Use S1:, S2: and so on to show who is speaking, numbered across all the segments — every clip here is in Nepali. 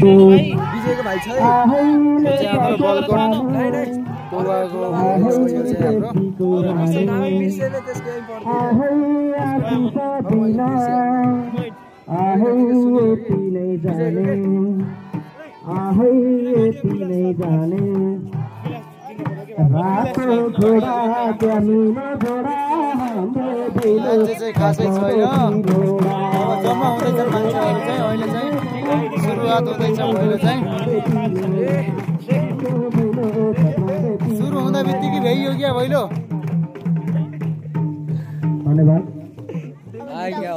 S1: विजयको भाइ छ है चाहिँ हाम्रो बलको पोवाको यो चाहिँ हाम्रो नामै बिर्सेले त्यसको चाहिँ खासै छैन जम्मा हुँदैछन् मान्छेहरू चाहिँ अहिले चाहिँ सुरुवात हुँदैछ पहिलो चाहिँ सुरु हुँदा बित्तिकै भइयो क्या भइलो
S2: धन्यवाद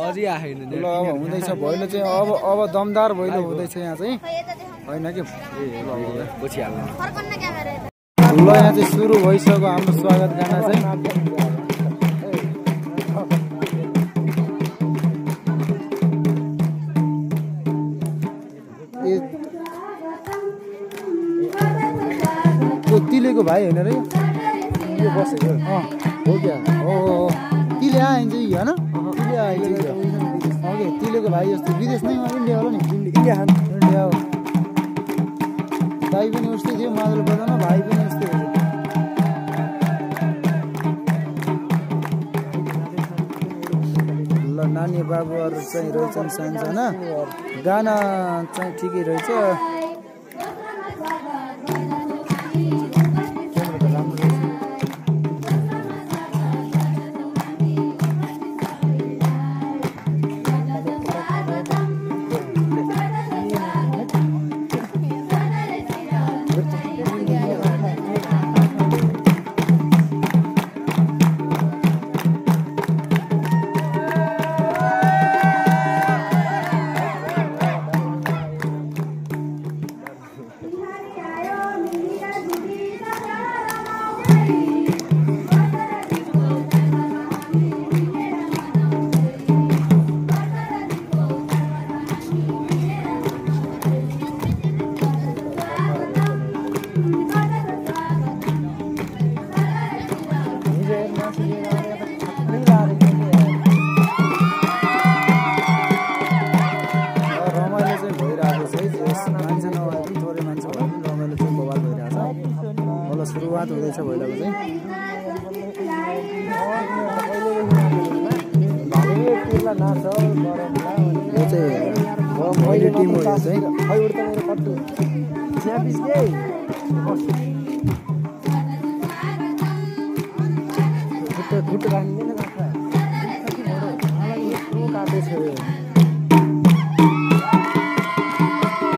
S1: अझै आएन ल अब हुँदैछ भइलो चाहिँ अब दमदार भइलो हुँदैछ यहाँ चाहिँ होइन कि पछि हाल्नु ल यहाँ चाहिँ सुरु भइसक्यो हाम्रो स्वागत गाना चाहिँ तिलेको भाइ होइन र यो बसेको हो क्या हो तिले आइन्छ होइन तिले आइन्छ ओके तिलेको भाइ जस्तो विदेश नै इन्डिया होला नि इन्डिया हो दाइ पनि उस्तै थियो मादल बजाउन भाइ पनि उस्तै हो ल नानी बाबुहरू चाहिँ रहेछन् सानसाना गाना चाहिँ ठिकै रहेछ सुरुवात हुँदैछ भइरहेको चाहिँ यो चाहिँ मैले टिम हो यो चाहिँ काट्दैछ